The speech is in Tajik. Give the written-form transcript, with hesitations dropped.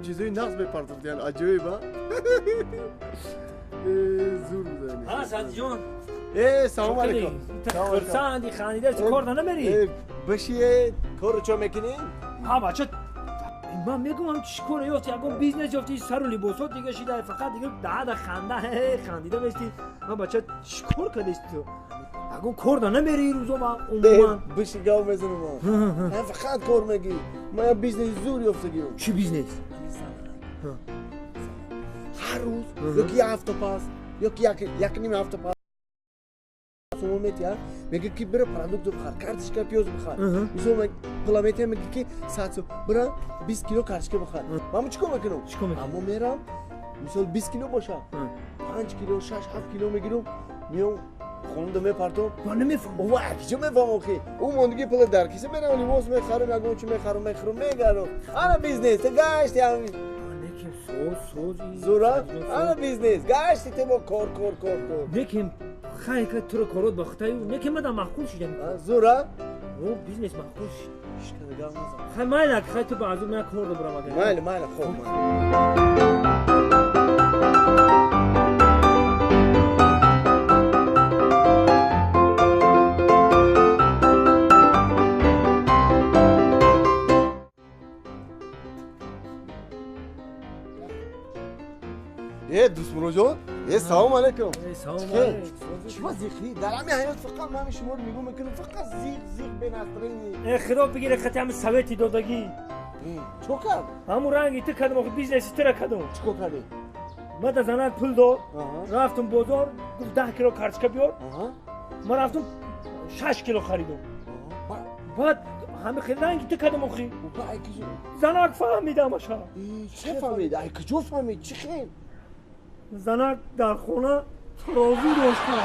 Чизои нағз мепартофтиян, аҷоиб, а? Зур бузани. Ҳа, Садиҷон. Э, салом алейкум. Хурсанди, хандида, кор да намери? Биши, корро чо мекунӣ? Ҳа, бача, ман мегӯям, чӣ кор ёфти, ягон бизнес ёфти, сару либосот дига шида, фақат дига даҳада ханда хандида мести. Ман, бача, чӣ кор кардест ту? Ягон кор да намери рӯзо ма умуман? Биши, гав мезанам, ман фақат кор мегӣ. Ман як бизнеси зур ёфтагиам. Чӣ бизнес? Ҳар рӯз ёки як ҳафта пас, ёки як ним ҳафта пас сомон метиҳад, мега ки бира продукт бихар, картошка, пиёз бихар. Мисол, пула метиҳад, мега ки 100 сом, бира 20 кило картошка бихар. Ман чӣ кор мекунам? Аммо мерам, мисол, 20 кило боша, 5 кило, 6-7 кило мегирам, меом, хонумда мепартом. Ман намефаҳмам. Ова киҷо мефаҳмам охи? Ӯ мондиги пула дар киса, мерам, либос мехарам, ягон чи мехарам, мехӯрам, мегарам. Ана бизнес, ту гашти ҳами. Лекин соз, соз. Зура, ана бизнес, гашти ту бо кор, кор, кор, кор. Лекин хай, ка туро корот ба хитаю, лекин мадам маъқул шидам. Зура. О, бизнес маъқул шид. Ишкада гап назан. Хай, майла, хай, ту ба азу ман кор добрам агар. Майли, майли, хоб, майли. Э, дӯстмуроҷон, э, салом алейкум. Салом. Чӣ ба зиқӣ дар ҳами ҳаёт? Фақат ман шуморо нигоҳ мекунам, фақат зиқ, зиқ, бенастроение. Э, худо бигире хати ҳами совети додагӣ. Чо кард? Ҳамун ранги ту кардам, охи, бизнеси тура кардам. Чӣ кор кардӣ? Ман да занак пул дод, рафтум бозор, гуфт 10 кило картошка биёр. Ман рафтум, 6 кило харидум. Баъд ҳами хел ранги ту кардам, охи, занак фаҳмидам аша. Чӣ фаҳмид? Ай куҷо фаҳмид? Чӣ хел? Занак дар хона тарозу дошта.